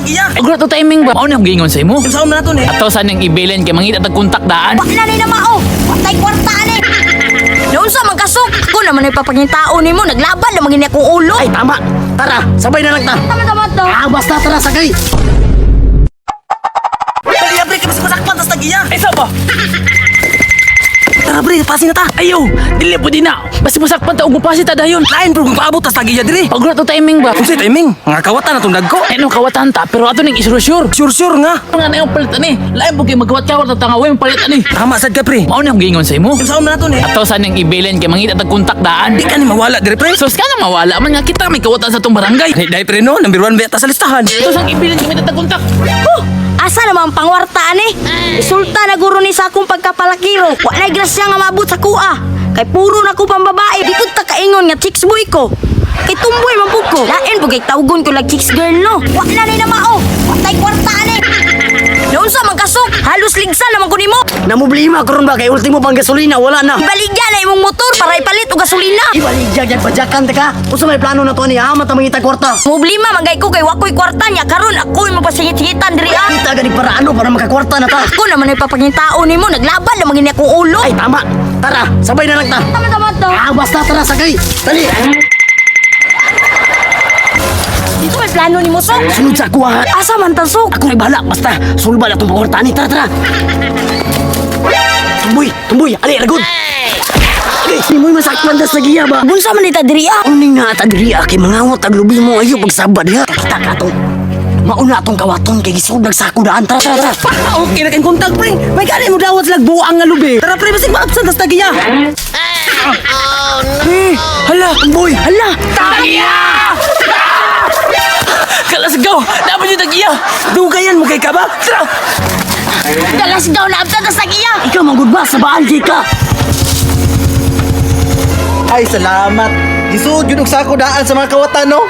tag iya. Agro to timing ba? Mao na akong giingon sa imo. Unsaon man nato ni? Ato sa nang ibilin kay mangita tag kontak daan. Wa na ni na mao. Watay kwarta ani. Naunsa man kasok? Ako naman ay papangitao nimo, naglaban na mangini akong ulo. Ay, tama. Tara, sabay na lang ta. Tama tama to. Ah, basta tara, sakay. Dali pre, kay basig masakpan tas tag iya. Ay sa ba? Tara pre, pasi na ta. Ayo, dili po din na. Basta masakpan ta og mupasi ta dayon. Lain pre kung paabot tas tag iya diri. Agro to timing ba? Unsay timing? Mga kawatan na tong dagko. Ano kawatan ta pero ato ning isure-sure. Sure sure nga. Nga na yung palit ani. Lain po kay magkawat-kawat ta tanga way palit ani. Tama sad ka pre. Mao na akong giingon sa imo. Unsaon man nato ni? Ato sa nang ibilin kay mangita tag kontak daan. Di ka ni mawala diri pre. Sus ka na mawala man nga kita may kawatan sa tong barangay. Ay, dai pre no, number 1 ba ta sa listahan? Ato sang ibilin kay mangita tag kontak. Huh! Asa naman ang pangwarta ani? Resulta na guro ni sa akong pagkapalakiro. Wa na'y grasya nga maabot sa kuha. Kay puro na ko pambabae. Di ko ta kaingon nga chicks boy ko. Kay tumboy man pud ko. Lain pud kay tawgon ko lag chicks girl no. Wa na ni na mao. Watay kwarta ani. Naunsa man kasok? Halos ligsa naman ko nimo. Namoblima karon ba kay ultimo pang gasolina, wala na. Ibaligya na imong motor para ipalit og gasolina. Ibaligya yan, bajakan ta ka. Unsa may plano na to ni Ahmad ang mangita kwarta? Problema man gay ko kay wa ko'y kwarta niya karon ako'y mapasingit-singitan diri ah. Kita gani para ano para makakwarta na ta. Ako naman ay papangitao nimo, naglaban na mangini akong ulo. Ay, tama. Tara, sabay na lang ta. Tama tama to. Ah, basta tara, sakay. Dali. Dito may plano nimo sok. Sunod sa ako ha. Asa man ta sok? Ako rin bahala, basta sulba na itong pangwarta ni. Tara, tara. Tumboy, tumboy, ali, ragod. Ay, di mo'y masakpan tas nagiya ba? Bunsa man ita diri ah. Uning na ata diri ah, kay mangawat ang lubi mo ayo pagsabad ha. Kita ka atong mauna atong kawaton kay gisud nagsako daan. Tara, tara, tara. Pa, okay na kay kontak pre. May gani mo dawat lag buang nga lubi. Tara pre, basig maabsan tas tag iya. Oh no. Eh, hala, Tumboy, Hala, Tagiya! Kalasgaw! Dapat yung tagiya! Dugayan mo kay ka ba? Tara. galasgaw na abta tas iya. ikaw manggod ba sa baan kay ka? Ay, salamat. Gisud yun og sako daan sa mga kawatan, no?